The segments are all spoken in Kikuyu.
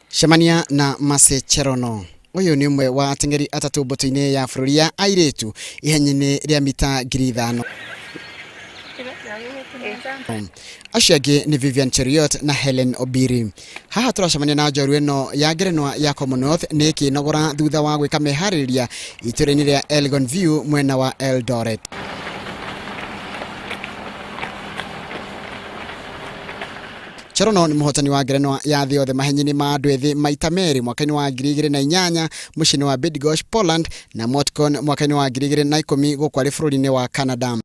Cemania na Mercy Cherono. Ũyũ nĩ ũmwe wa ateng'eri atatũ mbũtũ-inĩ ya bũrũri ya airĩtu ihenya-inĩ rĩa mita 5000. Acio angĩ nĩ Vivian Cheruiyot na Helen Obiri. Haha tũracemania na njorua ĩno ya ngerenwa ya Commonwealth nĩ ĩkĩnogora thutha wa gwĩka meharĩrĩria itũra-inĩ rĩa Elgon View mwena wa Eldoret. Cherono nĩ mũhotani wa ngerenwa ya thĩ yothe mahenya-inĩ ma andũ ethĩ maita merĩ mwaka-inĩ wa 2008 mũciĩ-inĩ wa Bydgoszcz, Poland na Motcon mwaka-inĩ wa 2010 gũkũ arĩ bũrũri-inĩ wa Canada.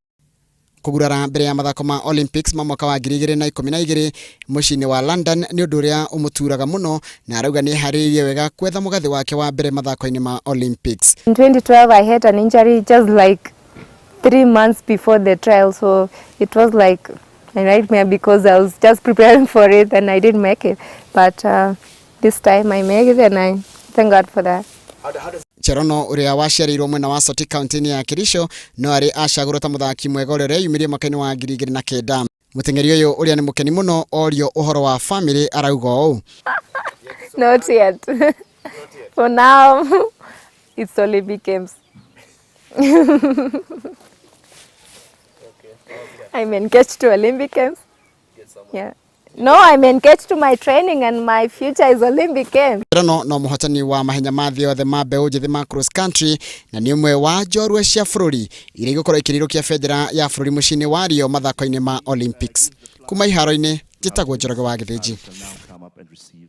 Kũgurara mbere ya mathako ma Olympics ma mwaka wa 2012 mũciĩ-inĩ wa London nĩ ũndũ ũrĩa ũmũturaga mũno na arauga nĩ eharĩrĩirie wega kwetha mũgathĩ wake wa mbere mathako-inĩ ma Olympics. In 2012 I had an injury just like 3 months before the trial, so it was like a nightmare because I was just preparing for it and I didn't make it. But this time I made it and I thank God for that. Cherono ũrĩa waciarĩirwo mwena wa Sotik kaunti-inĩ ya Kericho no arĩ acagũrwo ta mũthaki mwega ũrĩa ũreyumĩria mwaka-inĩ wa 2009. Mũteng'eri ũyũ ũrĩa nĩ mũkeni mũno orio ũhoro wa famĩlĩ arauga ũũ. Not yet. For now, it's Olympic Games. I'm engaged to Olympic Games. Yeah. No, I'm engaged to my training and my future is Olympic Games. Cherono no mũhotani wa mahenya ma thĩ yothe ma mbeũ njĩthĩ ma cross country na nĩ ũmwe wa njorua cia bũrũri iria igũkorwo ikĩrirũkia bendera ya bũrũri mũciĩ-inĩ wa Rio mathako-inĩ ma Olympics. Kuma iharo-inĩ njĩtagwo Njoroge wa Gĩthĩnji. Shall now come up and receive